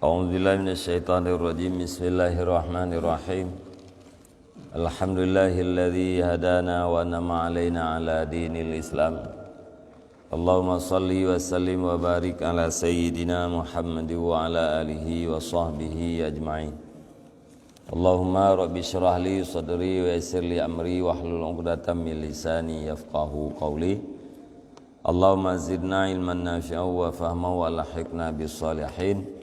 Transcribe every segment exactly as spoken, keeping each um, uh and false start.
أعوذ بالله من الشيطان الرجيم. بسم الله الرحمن الرحيم. الحمد لله الذي هدانا وأنعم علينا على دين الإسلام. اللهم صل وسلم وبارك على سيدنا محمد وعلى آله وصحبه أجمعين. اللهم رب اشرح لي صدري ويسر لي أمري واحلل عقدة من لساني يفقهوا قولي. اللهم زدنا علما نافعا وفهما وألحقنا بالصالحين.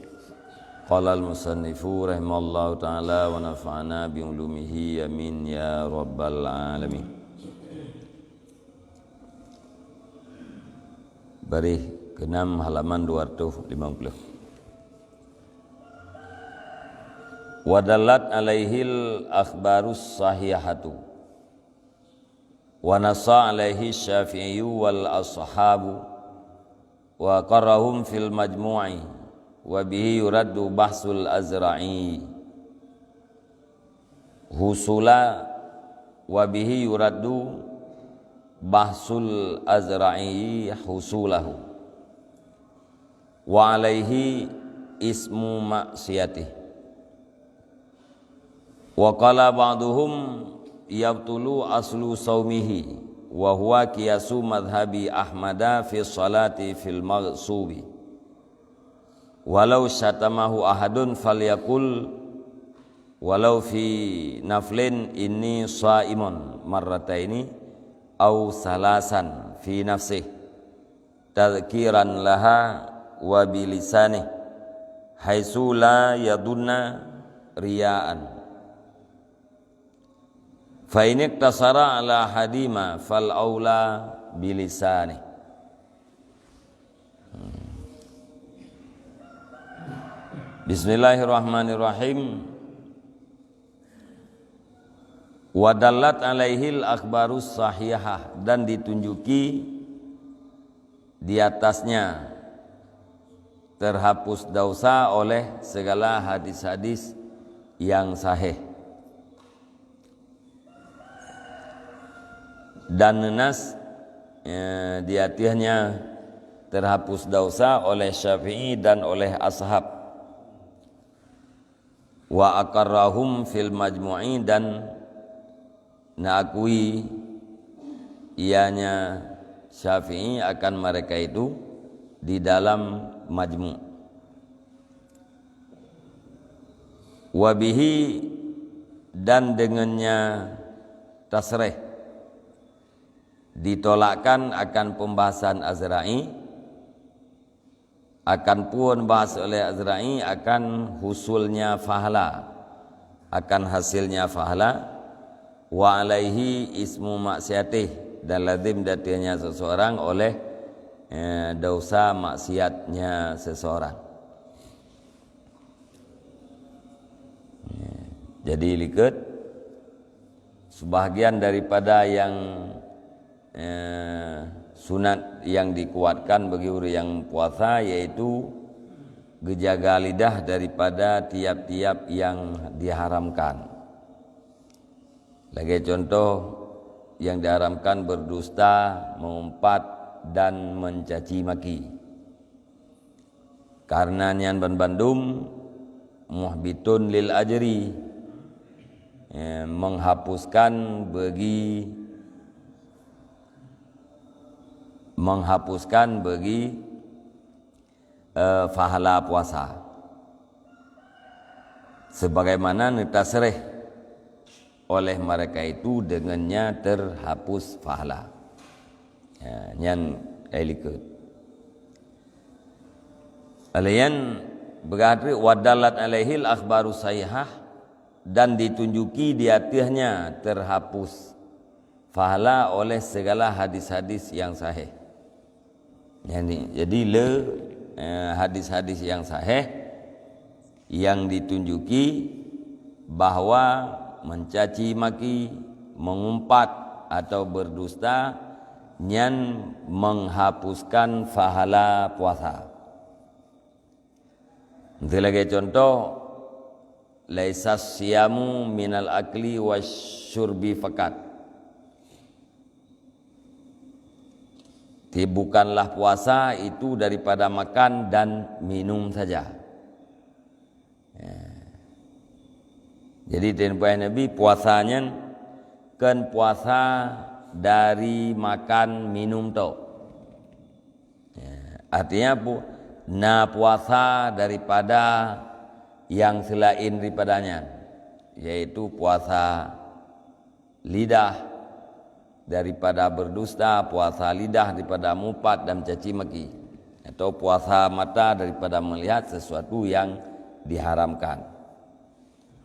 قال المصنف رحمه الله تعالى ونفعنا بعلومه آمين يا رب العالمين. Baréh keenam, halaman dua ratus lima puluh. Wa dallat alaihil akhbarus sahihatu. Wa nassa alaihi Syafi'i wal ashabu. Wa qarrahum fil majmu'i. Wa bihi yuraddu bahsul Azra'i. Husula, wa bihi yuraddu bahsul Azra'i husulahu. Wa alaihi ismu maksiyatih. Wa qala ba'duhum yabtulu aslu saumihi, wa huwa qiyasu madhhabi Ahmada fi salati fil maghsubi. Walau syatamahu ahadun falyaqul walau fi naflin inni shaimun marrataini au salasan fi nafsih tadhkiran laha wa bilisani haitsu la yadunna riyaan. Fa in iqtasara ala ahadihima fal aula bilisani. Bismillahirrahmanirrahim. Wa dallat alaihil akhbarus sahihah, dan ditunjuki di atasnya terhapus dosa oleh segala hadis-hadis yang sahih. Dan neunas, eh, di ateuehnya terhapus dosa oleh Syafi'i dan oleh ashab. Wa aqarrahum fil majmu'i, dan neukui ianya Syafi'i akan mereka itu di dalam majmu'. Wa bihi, dan dengannya tasrih, ditolakkan akan pembahasan Azra'i, akan pun bahas oleh Azra'i akan husulnya fahala, akan hasilnya fahala, wa alaihi ismu maksiatih, dan lazim di ateuehnya seseorang oleh, eh, dosa maksiatnya seseorang. Ya. Jadi likot sebahagian daripada yang, eh, sunat yang dikuatkan bagi ureuëng yang puasa, yaitu geujaga lidah daripada tiap-tiap yang diharamkan. Lagée contoh, yang diharamkan berdusta, mengumpat, dan mencaci maki. Karena nyan banbandum muhbitun lil ajri, eh, menghapuskan bagi, menghapuskan bagi, eh, pahala puasa. Sebagaimana neutasreh oleh mereka itu dengannya terhapus pahala. Ya, nyan ai likot. Alian beugah treuk wa dallat alaihil akhbaru sahihah, dan ditunjuki di ateuehnya terhapus pahala oleh segala hadis-hadis yang sahih. Yani, jadi le, eh, hadis-hadis yang sahih yang ditunjuki bahwa mencaci maki, mengumpat atau berdusta nyan menghapuskan pahala puasa. Untuk lagi contoh, laisa siyamu minal akli wasyurbi fakat. Ti-, bukanlah puasa itu daripada makan dan minum saja. Jadi, teumpat Nabi puasa nyan kan puasa dari makan minum tok. Ya, artinya pu-, na puasa daripada yang selain daripada nyan, yaitu puasa lidah daripada berdusta, puasa lidah daripada mupat dan caci maki, atau puasa mata daripada melihat sesuatu yang diharamkan.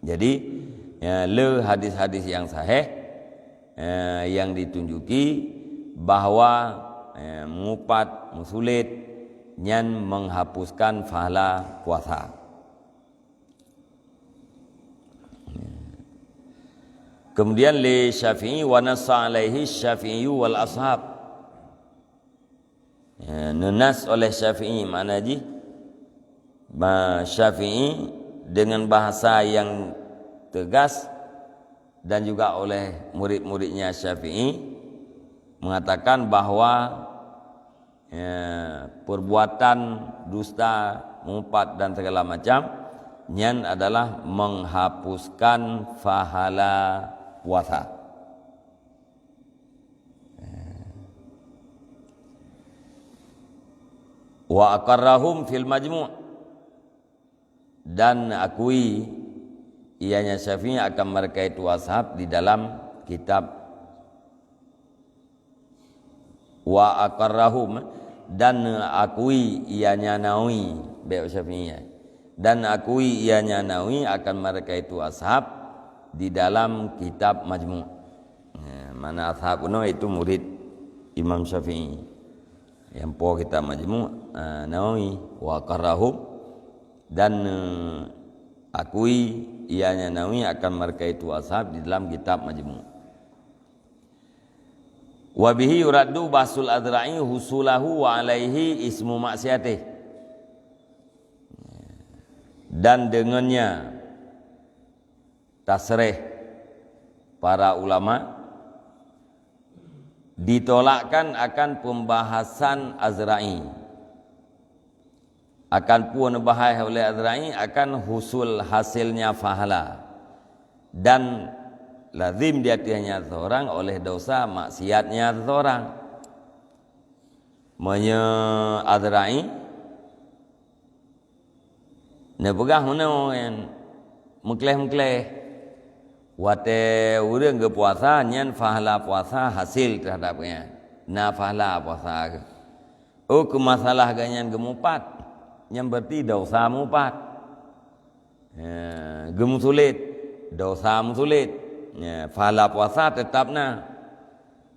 Jadi, ya, le hadis-hadis yang sahih, ya, yang ditunjuki bahwa, ya, mupat, musulit, nyan menghapuskan pahala puasa. Kemudian, li Syafi'i, wa nassa alaihi Syafi'i wal ashab. Ya, neunas oleh Syafi'i, makna jih, ba-, Syafi'i dengan bahasa yang tegas dan juga oleh murid-muridnya Syafi'i mengatakan bahwa, ya, perbuatan dusta, mupat dan segala macam nyan adalah menghapuskan pahala puasa. Wa aqarrahum fil majmu', dan akui ianya Syafi'i akan mereka itu ashab di dalam kitab. Wa aqarrahum, dan akui ianya Nawawi, bak Syafi'i, ya. Dan akui ianya Nawawi akan mereka itu ashab di dalam kitab Majmu'. Ya, mana ashab unoe itu murid Imam Syafi'i. Yang po kitab Majmu', ah, Nawawi, wa aqarrahum, dan, eh, akui ianya Nawawi akan mereka itu ashab di dalam kitab Majmu'. Wa bihi yuraddu ba'sul Azra'i husulahu wa alaihi ismu maksiatih. Dan dengannya tasrih para ulama ditolakkan akan pembahasan Azra'i. Akan pun bahas oleh Azra'i akan husul hasilnya pahala. Dan lazim di atasnya seseorang oleh dosa maksiatnya seseorang. Meunyoe Azra'i neupeugah meunoe nyan, meukleh-meukleh. Watée ureuëng geupuasa, nyan pahala puasa hasil terhadap nyan. Na pahala puasa geuh. Oh, keu masalah geuh nyan geumupat, nyan berarti dosa mupat. Ya, geumusulet, dosa musulet. Ya, pahala puasa tetap na.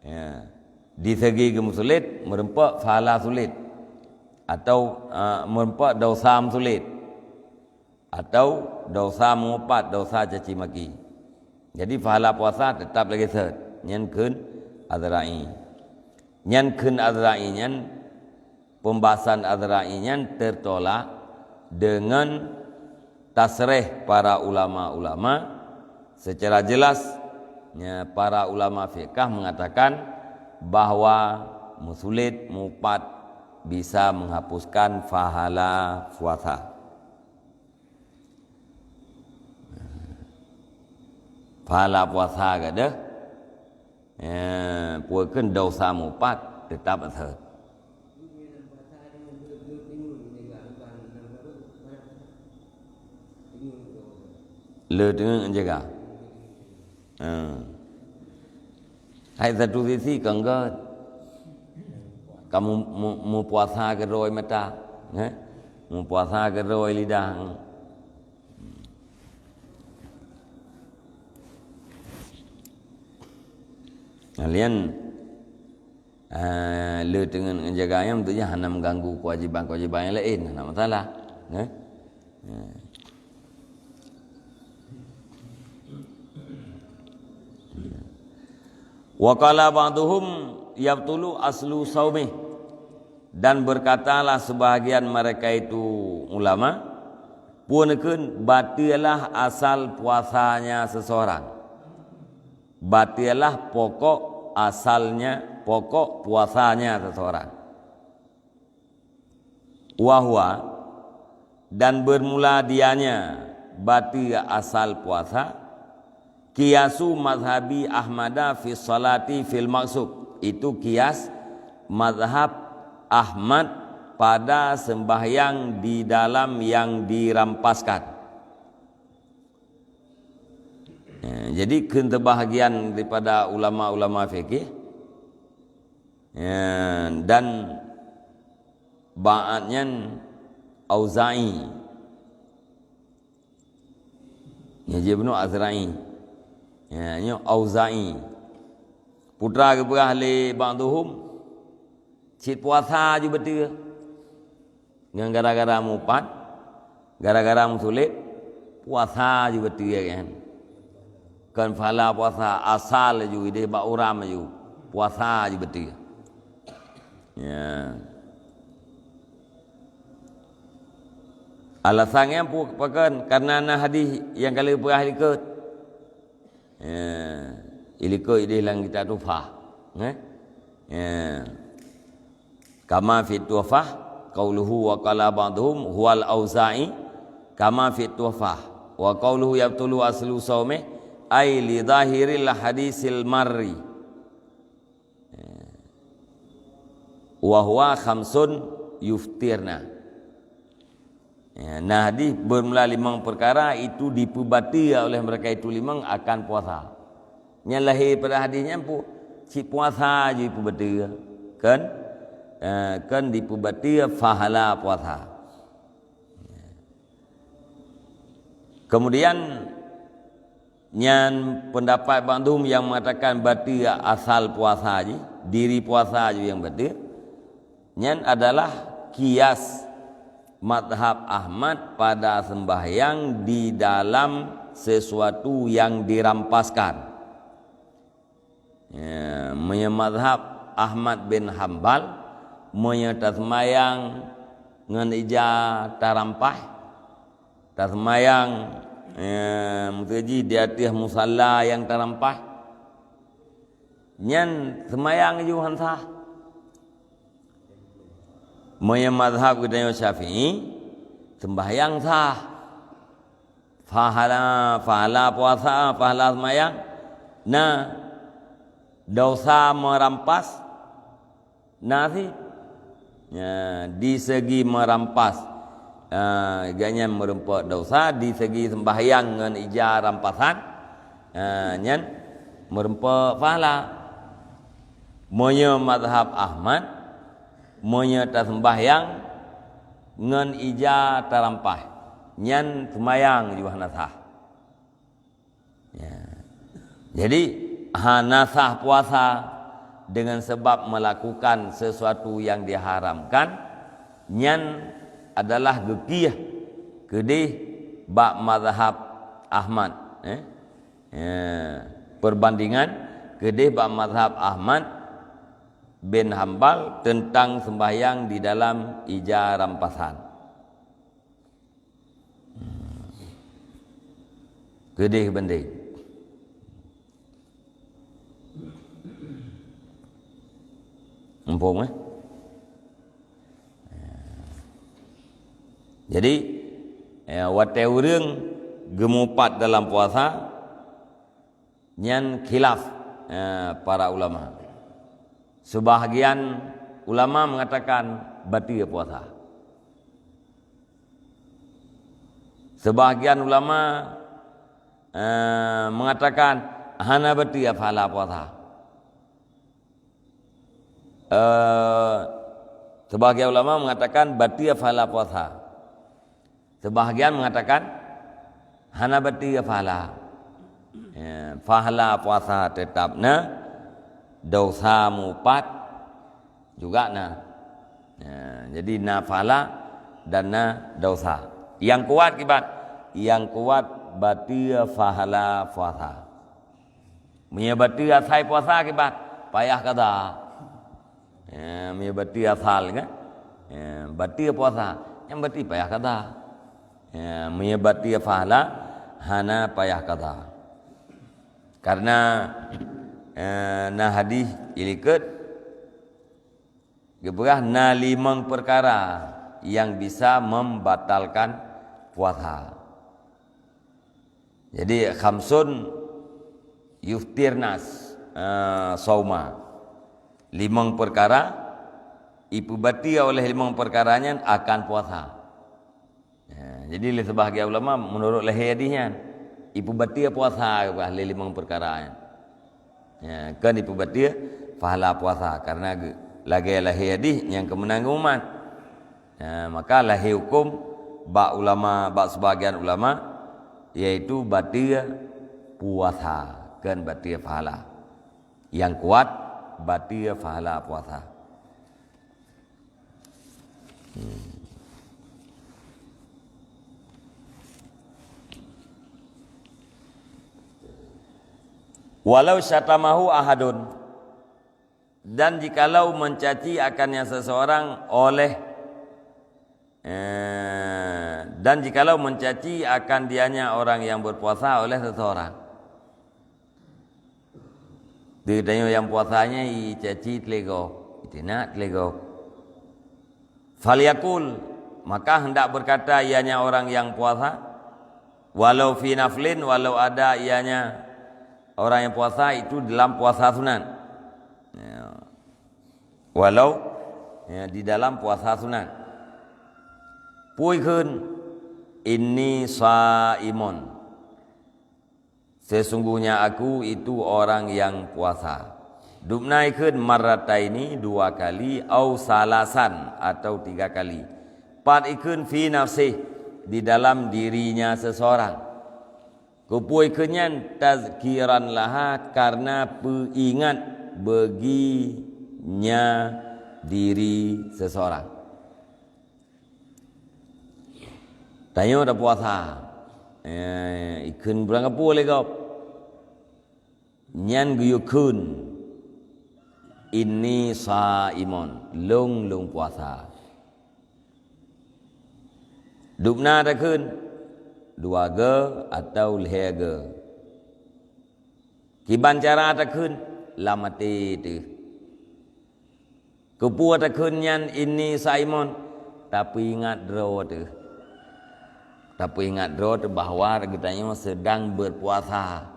Ya. Di segi geumusulet, meureumpok pahala sulet. Atau, eh, meureumpok dosa musulet. Atau dosa mupat, dosa caci maki. Jadi, pahala puasa tetap lagée sot. Nyan kheun Azra'i. Nyan kheun Azra'i nyan, pembahasan Azra'i nyan tertolak dengan tasrih para ulama-ulama secara jelas, ya, para ulama fikah mengatakan bahwa musulet, mupat bisa menghapuskan pahala puasa. Pahala puasa gata, eh, peue kheun dosa mupat tetap sot. Le teungeut jaga. Ha. Hai satu sisi ka enggak. Kamu mu-, mupuasa keudroe mata, eh? Mupuasa keudroe lidah. Nah, lian, eh, le teungeut ngon jaga nyan, untuk nyan hana mengganggu kewajiban-kewajiban yang lain, hana masalah. Eh? Eh. Wa qala ba'duhum yabtulu aslu saumih. Dan berkatalah sebahagian mereka itu ulama, peue kheun, bateulah asal puasanya seseorang. Bateulah pokok asalnya, pokok puasanya seseorang. Wa huwa, dan bermula dianya bateue asal puasa, Qiyasu mazhabi Ahmada fi salati fil maghsub. Itu qiyas mazhab Ahmad pada sembahyang di dalam yang dirampaskan. Ya, jadi kheun teubahagian daripada ulama-ulama fikih, ya, dan ba'at nyan Auza'i. Nyan jih bunoe Azra'i. Ya, nyoe Auza'i. Peue teuma geupeugah lé ba'duhum, cit puasa ju beutôi. Ngon gara-gara mupat, gara-gara meusulet, puasa ju beutôi kan. Kon pahala puasa, asal ju ideh bak uram ju. Puasa ju beutôi. Ya. Alasan nyan pu-, pakon? Karena na hadis nyang ka lheueh peugah likot. Ya. Ilikot ideh lam kitab Tuhfah. Eh? Ya. Kama fi Tuhfah, qauluhu wa qala ba'duhum huwal Auza'i, kama fi Tuhfah. Wa qauluhu yabtulu aslu saumih, ay li zahiril hadisil marri. Wa huwa khamsun yuftirna. Ya, na hadis bermula limong perkara itu dipeubateue oleh mereka itu limong akan puasa. Nyang lahé pada hadis nyan pu-, cit puasa ju dipeubateue, kan? Eh, kan dipeubateue pahala puasa. Kemudian, nyan pendapat ba'duhum nyang mengatakan bateue asal puasa jih, diri puasa jih nyang bateue, nyan adalah qiyas mazhab Ahmad pada sembahyang di dalam sesuatu yang dirampaskan. Ya, meunyoe mazhab Ahmad bin Hambal, meunyoe taseumayang ngon ija tarampah, taseumayang, ya, meuteujih di ateueh musalla nyang tarampah, nyan seumayang ju han sah. Meunyoe mazhab geutanyoe Syafi'i, seumbahyang sah. Pahala, pahala puasa, pahala seumayang na, desya meurampas na cit. Ya, di segi meurampas, ah, gobnyan meureumpok desya, di segi seumbahyang ngon ija rampasan, ah, nyan meureumpok pahala. Meunyoe mazhab Ahmad, meunyoe taseumbahyang ngon ija tarampah, nyan seumayang ju hana sah. Ya. Jadi, hana sah puasa dengan sebab melakukan sesuatu yang diharamkan, nyan adalah geukieh keudeh bak mazhab Ahmad, eh. Ya, perbandingan keudeh bak mazhab Ahmad bin Hambal teuntang seumbahyang di dalam ija rampasan. Keudeh bandeng. Muphom, eh? Jadi, eh, watée ureuëng geumupat dalam puasa, nyan khilaf, eh, para ulama. Sebahagian ulama mengatakan bateue puasa. Sebahagian ulama, eh, mengatakan hana bateue pahala puasa. Eh, sebahagian ulama mengatakan bateue pahala puasa. Sebahagian mengatakan hana bateue pahala. Ya, pahala puasa tetap na, desya mupat juga na. Ya, jadi na pahala dan na desya. Nyang kuat kiban, nyang kuat bateue pahala puasa. Meunyoe bateue asai puasa kiban, payah kada. Ya, meunyoe bateue asal kan? Ya, bateue puasa, nyan berarti payah kada. Ya, meunyoe bateue pahala, hana payah kada. Karena, eh, na hadis ilikot geupeugah na limong perkara yang bisa membatalkan puasa. Jadi, khamsun Yuftirnas, eh, sauma. Limong peukara, ipeubatia oleh limong peukara nyan akan puasa. Ya, jadi lé sebahagian ulama meunurot lahé hadih nyan, ipeubatia puasa lé limong peukara nyan. Ya, kon ipeubatia pahala puasa, karena ge-, lagée lahé hadih nyang keumeunang geumat. Ya, maka lahé huköm bak ulama, bak sebahagian ulama, yaitu batia puasa, kon batia pahala. Nyang kuat, batia pahala puasa. Hmm. Walau syatamahu ahadun, dan jikalau mencaci akannya seseorang oleh, eh, dan jikalau mencaci akan dianya orang yang berpuasa oleh seseorang. Di tanyoe nyang puasa nyan icaci teuh lé gob, iteunak teuh lé gob. Falyakul, maka hendak berkata ianya orang yang puasa, walau fi naflin, walau ada ianya orang yang puasa itu dalam puasa sunat. Ya. Walau, ya, di dalam puasa sunat. Peue kheun, "Inni shaimun." Sesungguhnya aku itu orang yang puasa. Dubna ikheun marrataini, dua kali, au salasan, atau tiga kali. Pat ikheun fi nafsih, di dalam dirinya seseorang. Keupeue ikheun nyan, tazkiran laha, karena peuingat baginya diri seseorang. Tanyoe tapuasa. Eh, ikheun beurangkapeue lé gob. Nyan geuyue kheun, "Inni shaimun," lôn, lôn puasa. Dubna takheun, dua goe atau lhée goe. Kiban cara takheun, lam até teuh. Keupeue takheun nyan, "Inni shaimun"? Tapeuingat droe teuh. Tapeuingat droe teuh bahwa geutanyoe sedang berpuasa.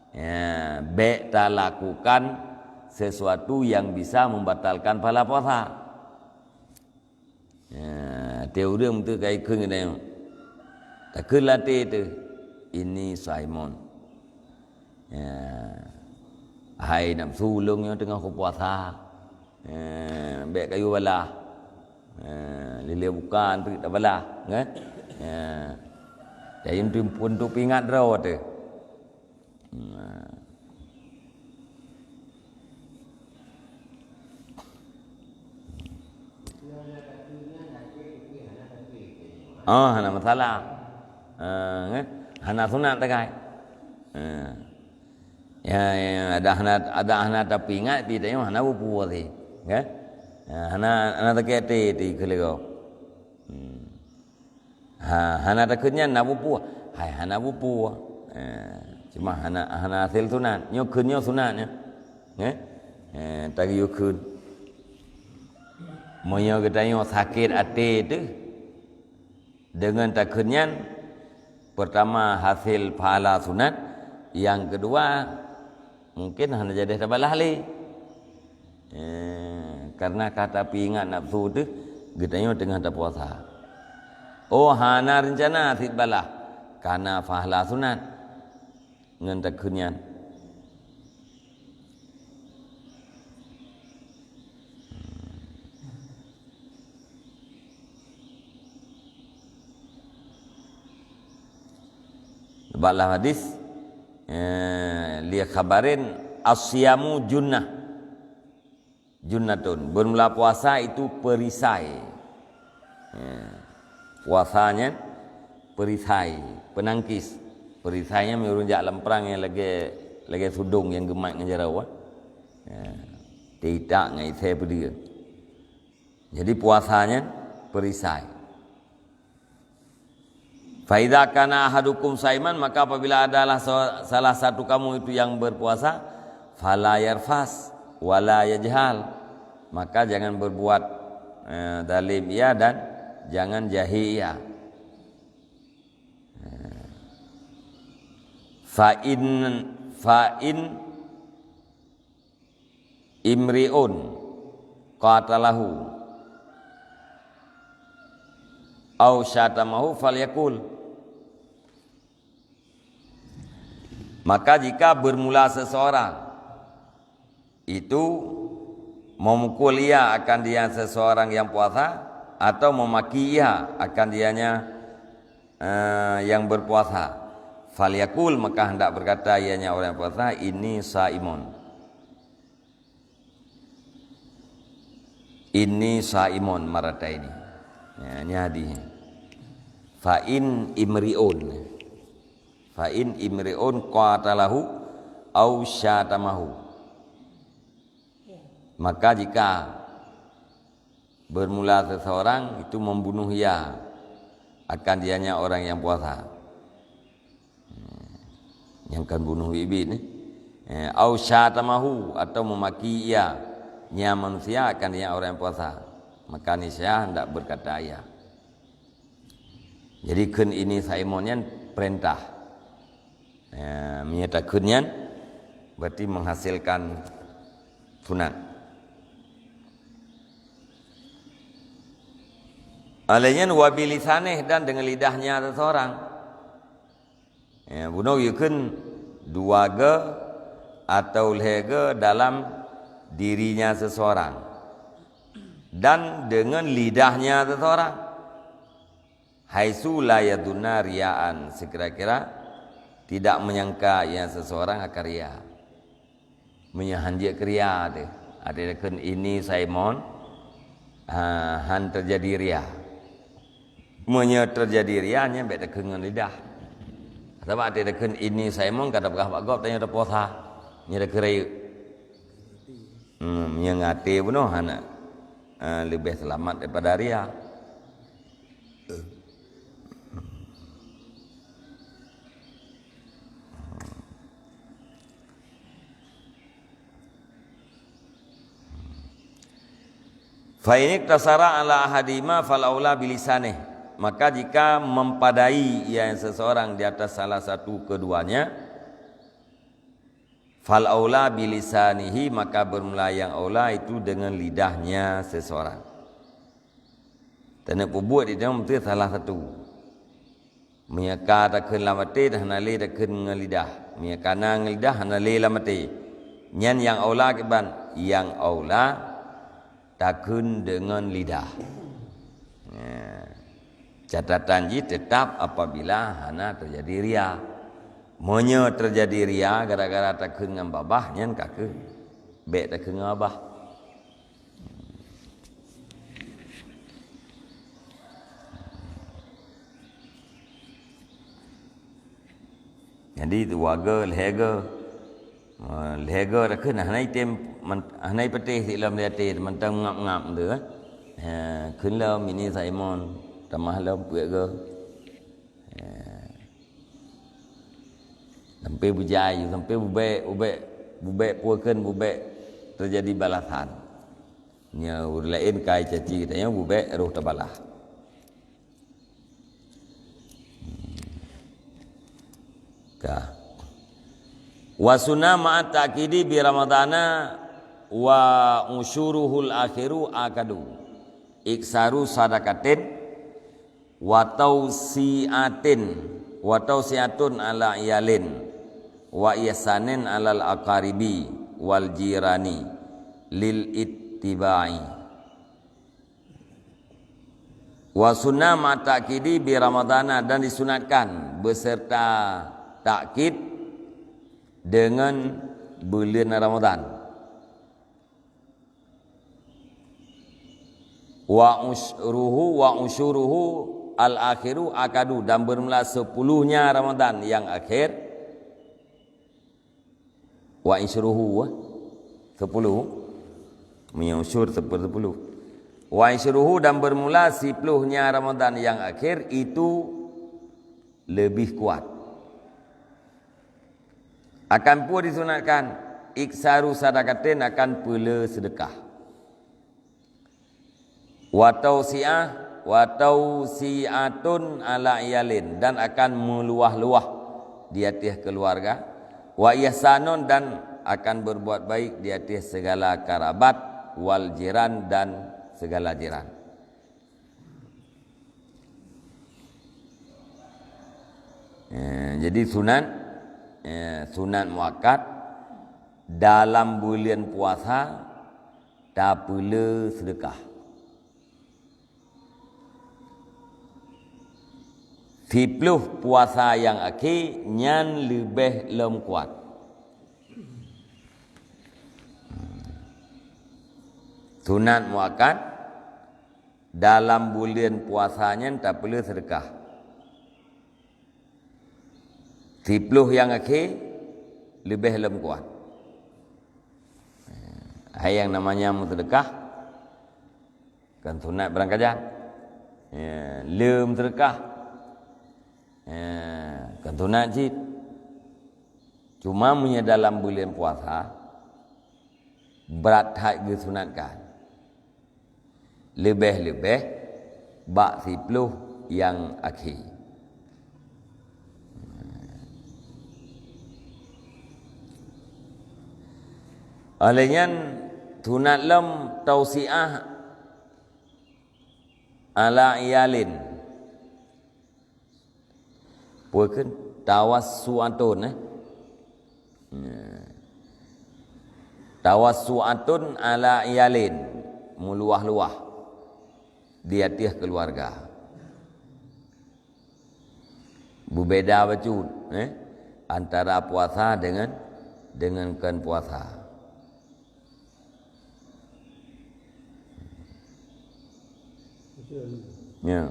Ya, bék talakukan sesuatu yang bisa membatalkan pahala puasa. Ya, teureueng teuh ka ikheun geutanyoe. Takheun lam até teuh, "Inni shaimun." Ya. Hai nafsu, lôn nyoe teungoh kupuasa. Eh, bék kayue balah. Eh, lé-lé buka treuk tabalah, kan? Ya. Jadi untuk, untuk peuingat droe teuh. Nah. Oh, hana masalah. Ha, kan? Hana sunat takai. Ha. Ya, ya, ada hana, ada hana tapeuingat, pi tanyoe hana bupu sih. Kan? Ya, hana, hana takheun até, até keuleurop. Hmm. Ha, hana takheun nyan na bupu. Hai, hana bupu. Eh, cuma hana, hana hasé sunat. Nyoe kheun nyoe sunat nyoe. Eh? Eh, tageuyue kheun. Meunyoe geutanyoe sakét até teuh, deungon takheun nyan, peurtama hasé pahala sunat, nyang keudua, mungken hana jadeh tabalah lé. Eh, karena ka tapeuingat nafsu teuh, geutanyoe teungoh tapuasa. Oh, hana reuncana sit balah, kana pahala sunat ngon takheun nyan. Bak lam hadis, eh, li khabarin, "As-siyamu junnah." Junnatun, bermula puasa itu perisai. Ya. Puasa nyan perisai, penangkis. Perisai nyan meunyoe ureuëng jak lam prang nyang lagée, lagée sudong nyang geumat ngon jaroe. Ya. Teuitak ngon isée peudeueng. Jadi puasa nyan perisai. "Fa idza kana ahadukum saiman," maka apabila adalah sa-, salah satu kamu itu yang berpuasa, "fala yarfas wala yajhal," maka jangan berbuat, eh, zalim ia dan jangan jahil ia. Eh, "Fa in, Fa in imri'un qatalahu au syatamahu falyakul. Maka jika bermula seseorang itu memukul ia akan dia seseorang yang puasa atau memaki ia akan dianya, eh, yang berpuasa, falyakul, maka hendak berkata ianya orang yang puasa, "Inni saimun." "Inni saimun marrataini." Ya, ini hadisnya. "Fa in imri'un." "Fa in imri'un qatalahu au syatamahu." Maka jika bermula seseorang itu membunuh ia akan dianya orang yang puasa. Nyang kan bunuh biet-biet ni. Eh, au syatamahu, atau memaki ia, nya manusia akan dia orang yang puasa. Maka niscaya hendak berkata ia. Jadi kheun "Inni saimun" nyan perintah. Eh, meunyoe takheun nyan berarti menghasilkan sunat. Alai nyan wa bilisaneh, dan dengan lidahnya seseorang. Ya, bunoe geukheun dua ge atau lhée ge dalam dirinya seseorang dan dengan lidahnya seseorang. Haitsu la yadunna riaan, sekira-kira tidak menyangka ia seseorang akan ria. Meunyoe han jeuet keu ria teuh, até takheun "Inni saimun", ha, han teujadi ria. Meunyoe teujadi ria, nyan bék takheun ngon lidah. Sabab até takheun "Inni saimun", ka tapeugah bak gob tanyoe tapuasa. Nyan takheun rayeuk. Hmm, meunyoe ngon até bunoe hana, ha, leubeh seulamat daripada ria. Fa in iktasara ala ahadima fal aula bilisanih. Maka jika mempadai ia seseorang di atas salah satu keduanya, fal aula bilisanihi, maka bermula yang aula itu dengan lidahnya seseorang. Taneuk peubuet di dalam beutôi salah satu. Meunyoe ka takheun lam até, hana lé takheun ngon lidah. Meunyoe ka na ngon lidah, hana lé lam até. Nyan nyang aula kiban, nyang aula takheun deungon lidah. Nah, catatan jih tetap apabila hana teujadi ria. Meunyoe teujadi ria gara-gara takheun ngon babah, nyan ka kheueh bék takheun ngon babah. Jadi dua ge, lhée ge. Ha, lhée ge takheun hana item, man-, hana ipatéh sigoe lom di até, mantong ngap-ngap tu, kan. Ha, kheun lom "Inni saimun", tamah lom peuet ge. Ha. Sampai bujai, sampai bubek, bubek, bubek pue kheun bubek teujadi balasan. Nyoe ureuëng laén kai caci geutanyoe bubek roh tabalah. Ka. Wa sunna ma'a ta'kidi bi Ramadana wa usyuruhul akhiru akadu. Iksaru sadakatin wa tausiatin, wa tausiatun ala iyalin, wa ihsanin alal aqaribi wal jirani lil ittibai. Wa sunna ma ta'kidi bi Ramadana, dan disunatkan beserta takkid dengan bulan Ramadan. Wa usyruhu, wa usyruhu al-akhiru akadu, dan bermula sepuluhnya Ramadan yang akhir. Wa isyruhu, sepuluh. Meunyoe usyur seper-, sepuluh. Wa isyruhu, dan bermula sepuluhnya Ramadan yang akhir itu lebih kuat. Akan pun disunatkan, iksaru sadakatin, akan peule sedekah. Wa tausiah, wa tausiatun ala iyalin, dan akan meuluah-luah di ateueh keuluarga. Wa ihsanun, dan akan berbuat baik di atas segala karabat, wal jiran, dan segala jiran. Eh, jadi sunat, eh, sunat muakkad dalam buleuen puasa tapeulé seudeukah. Siploh puasa nyang akhé nyan leubeh lom kuat. Sunat muakkad dalam buleuen puasa nyan tapeulé seudeukah. Siploh nyang akhé leubeh lom kuat. Hai nyang namanya meuseudeukah, kon sunat barangkajan. Ya, lé meuseudeukah. Ya, kon sunat cit. Cuma meunyoe dalam buleuen puasa, brat that geusunatkan. Leubeh-leubeh bak siploh nyang akhé. Óh lheueh nyan sunat lom tausiah ala iyalin. Peue kheun? Tawassu'atun, eh? Nah. Tawassu'atun ala iyalin, meuluwah-luwah di ateueh keuluwarga. Beubeda bacut, eh, antara puasa deungon, deungon kon puasa. Ya.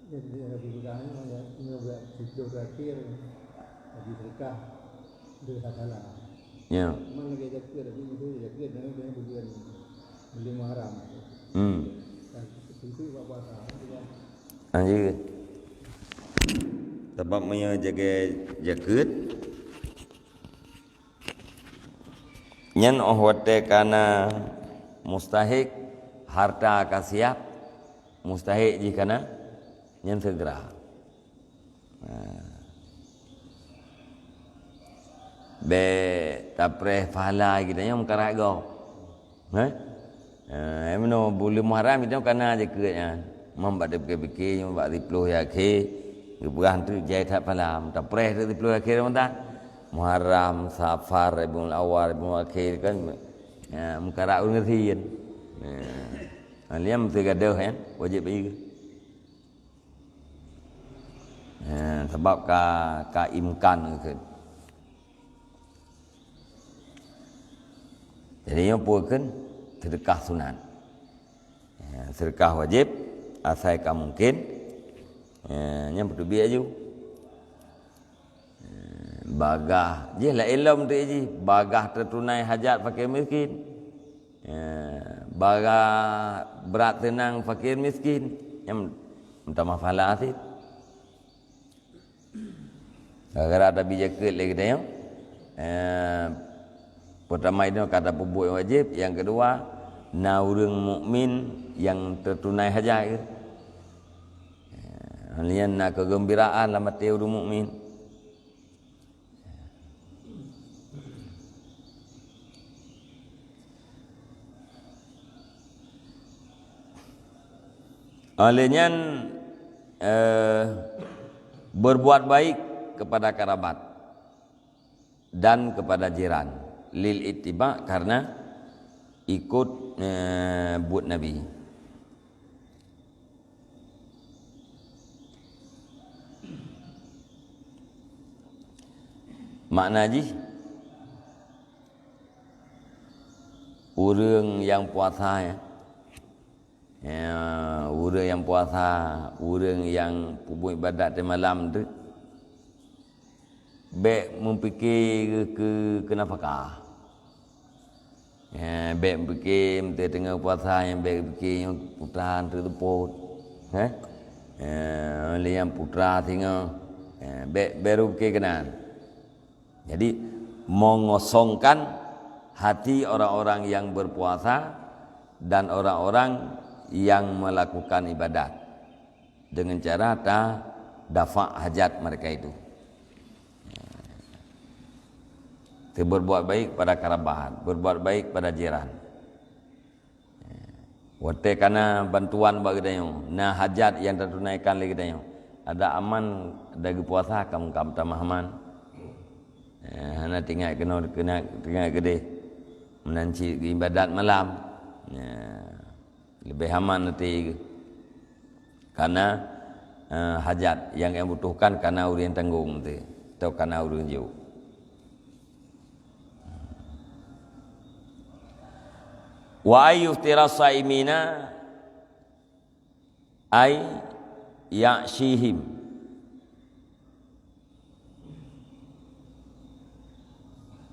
Jadi, Nabi Ibrahim hanya, hanya buat siploh terakhir, Nabi sedekah, dia tak salah. Ya. Cuma lagi jaket, tapi itu jaket, dan itu bukan beli Muharram. Hmm. Dan itu buat puasa, kan, tidak. Ah, ya. Sebab meunyoe jaga jaket, nyan óh watée ka na mustahik, harta ka siap, mustahik jih ka na, nyan segera. Nah. Bék tapreh pahala geutanyoe meukarat gob. Heh? Eh, meunoe buleuen Muharram geutanyoe ka na jaket nyan. Mam bak tapike-pike nyoe bak siploh akhé, geupeugah teuk jai that pahala. Tapreh teuk siploh akhé Ramadan. Muharram, Safar, Rabiul Awal, Rabiul Akhir kan, ya, meukarat ureuëng gasien. Ya. Liam meusti gadôh, ya, wajéb bayeue. Eh, sabab ka, ka imkan kheun. Jadi, nyoe peue kheun? Sedekah sunat. Eh, sedekah wajéb, asai ka mungkin. Eh, nyan peuteubiet aju. Eh, bagah, jih laén lom tu jih, bagah teutunai hajat fakir miskin. Ya, bagah brat seunang fakir miskin, nyan meutamah pahala cit. Gara-gara tabi jaket lé geutanyoe, eh, peutama inoe ka tapeubuet wajéb, nyang keudua, na ureuëng mukmin nyang teutunai hajat geuh. Eh, nyan na keugeumbiraan lam até ureuëng mukmin. Oleh nyan, eh, berbuat baik kepada kerabat dan kepada jiran, lil ittiba, karena ikut, eh, buet Nabi. Makna jih, ureuëng nyang puasa, ya, ya, ureuëng nyang puasa, ureuëng nyang peubuet ibadat di malam tu, bék meupike keu, keu nafakah. Eh, bék meupike, meuteuteungoh puasa nyang bék meupike nyoe putra han teuteupot. Eh? Eh, lé nyang putra singoh. Eh, bék, bék meupike keunan. Jadi, mengosongkan hati orang-orang yang berpuasa dan orang-orang yang melakukan ibadat. Dengan cara ta dafa hajat mereka itu. Berbuat baik pada kerabat, berbuat baik pada jiran. Watée kana bantuan bak geutanyoe, na hajat nyang tatunaikan lé geutanyoe, adak aman, adak geupuasa, kam, kam tamah aman. Eh, hana teuingat keunoe, keuingat, teuingat keudeh. Meunan cit geuibadat malam. Ya. Leubeh aman até geuh. Kana, eh, hajat nyang, nyang butuhkan kana ureuëng tanggong teuh, atau kana ureuëng jok. Wa ay yuftira saimina ay ya'shihim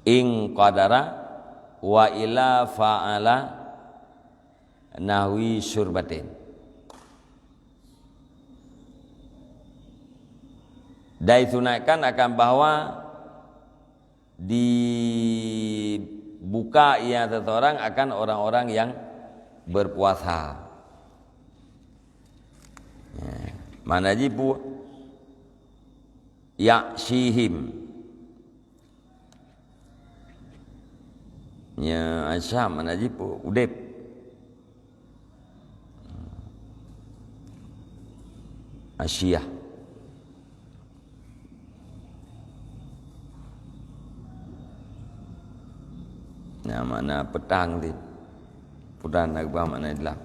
in qadara wa ila fa'ala nahwi syurbatin. Dan disunatkan akan bahwa dibuka ia seseorang akan orang-orang yang berpuasa. Ya, mana jipu? Ya'shihim. Nya, asya mana jipu? Udeb. Asyah. Nah, makna petang tadi. Petang na keubah makna dalam.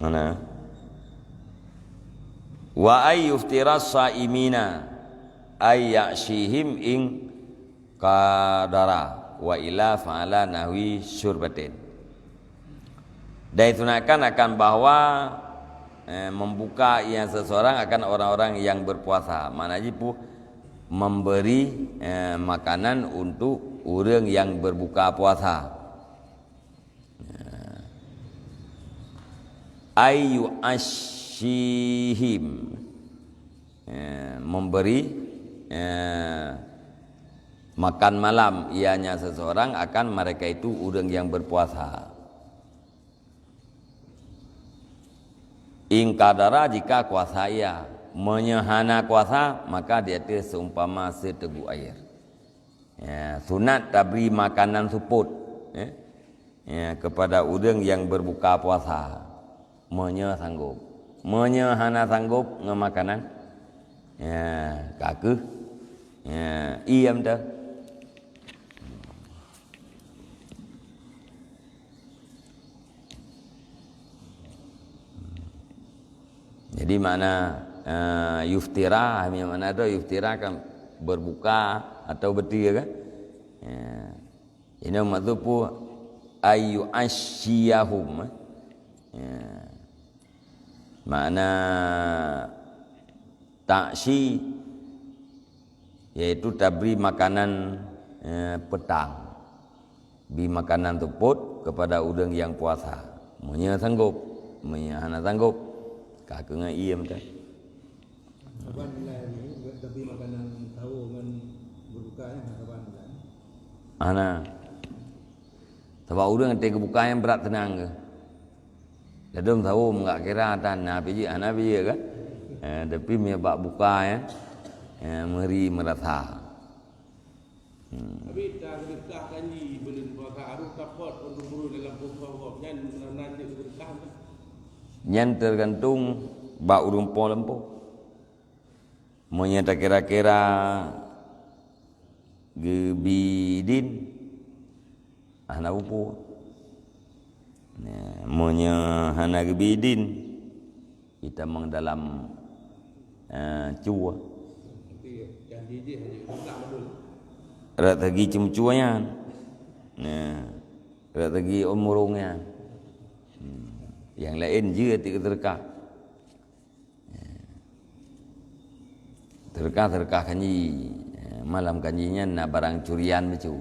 Mana? Wa ay yuftira saimina ay ya'shihim in qadara wa ila fa'ala nahwi syurbatin. Dan disunatkan akan bahwa, eh, membuka ia seseorang akan orang-orang yang berpuasa. Makna jipu? Memberi, eh, makanan untuk ureuëng yang berbuka puasa. Ay yu'ashihim. Eh, memberi, eh, makan malam ianya seseorang akan mereka itu ureuëng yang berpuasa. In qadara jika kuasa ia. Meunyoe hana kuasa, maka dia tu seumpama seuteuguk air. Ya, sunat tabri makanan seupôt, ya, ya, kepada ureuëng yang berbuka puasa, meunyoe sanggob. Meunyoe hana sanggob ngon makanan, ya, ka kheueh, ya, iem teuh. Jadi makna, eh, yuftira, makna tu yuftira kan berbuka atau beutôi kan? Ya. Ini maksud pun ayu asyiyahum. Ya. Makna taksi yaitu tabri makanan, eh, petang. Bi makanan seupôt kepada ureuëng nyang puasa. Meunyoe sanggob, meunyoe hana sanggob, ka kheueh ngon iem teuh. Saban nilai ni, tabri makanan sahur ngon berbuka ni, saban nilai. Hana. Sabab ureuëng até geubuka nyang brat seunang kheueh. Ladôm sahur meugak kira tan na pih jeuet, hana pih jeuet kan? Eh, tapi meunyoe bak buka, ya, eh, meuri meurasa. Hmm. Tapi taseudekah janji buleuen puasa harôh taphot untuk guru dalam puasa nyan na cit seudekah. Nyan teugantung bak ureuëng po lampôh. Meunyoe takira-kira geubi idin, hana peue-peue. Nah, meunyoe hana geubi idin, itamong dalam, eh, cue. Rot teugi ceumeucue nyan. Nah, rot teugi umurong nyan. Hmm. Nyang laén jeuet teuka. Teuka-teuka kanji. Malam kanji nyan na barang curian bacut.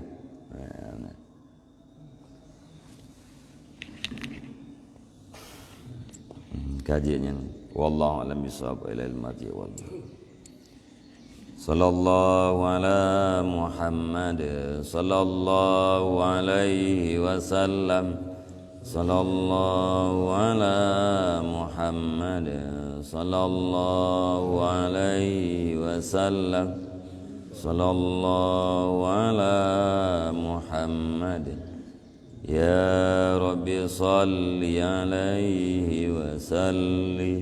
Kaji nyan. Wallahu a'lam bishawab. Ila ilal marji wal. Sallallahu ala Muhammad. Sallallahu alaihi wasallam. Sallallahu ala Muhammad. Sallallahu alaihi wasallam. Sallallahu ala Muhammad. Ya Rabbi, salli alaihi wa sallim.